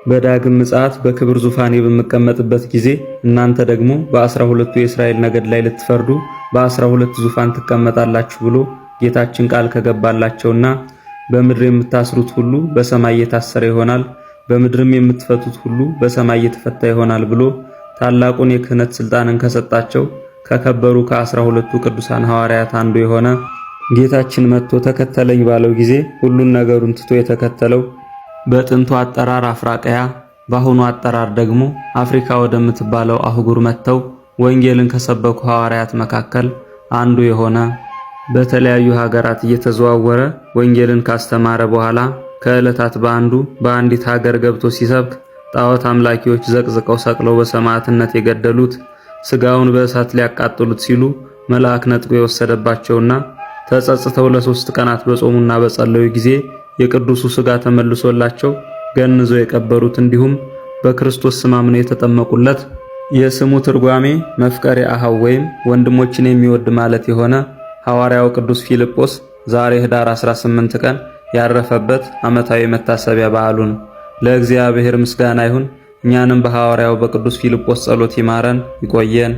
በዳግም ምጽአት በክብር ዙፋኔ በምቀመጥበት ጊዜ እናንተ ደግሞ በ12ቱ የእስራኤል ነገድ ላይ ልትፈርዱ በ12 ዙፋን ትቀመጣላችሁ ብሎ ጌታችን ቃል ከገባላቸውና በምድር የምታስሩት ሁሉ በሰማይ የታሰረ ይሆናል፣ በምድርም የምትፈቱት ሁሉ በሰማይ የተፈታ ይሆናል ብሎ ታላቁን የክህነት ስልጣንን ከሰጣቸው ከከበሩ ከ12ቱ ቅዱሳን ሐዋርያት አንዱ የሆነ ጌታችን መጥቶ ተከተለኝ ባለው ጊዜ ሁሉን ነገሩን ትቶ የተከተለው በጥንቱ አጠራር አፍራቀያ በአሁኑ አጠራር ደግሞ አፍሪካ ወደምትባለው አህጉር መጥተው ወንጌልን ከሰበኩ ሐዋርያት መካከል አንዱ የሆነ በተለያዩ ሀገራት እየተዘዋወረ ወንጌልን ካስተማረ በኋላ ከዕለታት በአንዱ በአንዲት ሀገር ገብቶ ሲሰብክ ጣዖት አምላኪዎች ዘቅዝቀው ሰቅለው በሰማዕትነት የገደሉት ስጋውን በእሳት ሊያቃጥሉት ሲሉ መልአክ ነጥቆ የወሰደባቸውና ተጸጽተው ለ3 ቀናት በጾሙና በጸለዩ ጊዜ የቅዱሱ ስጋ ተመልሶላቸው ገንዘው የቀበሩት እንዲሁም በክርስቶስ ስም አምነው የተጠመቁለት የስሙ ትርጓሜ መፍቀሬ አኀው ወይም ወንድሞችን የሚወድ ማለት የሆነ ሐዋርያው ቅዱስ ፊልጶስ ዛሬ ኅዳር 18 ቀን ያረፈበት ዓመታዊ መታሰቢያ በዓሉ ነው። ለእግዚአብሔር ምስጋና ይሁን። እኛንም በሐዋርያው በቅዱስ ፊልጶስ ጸሎት ይማረን ይቆየን።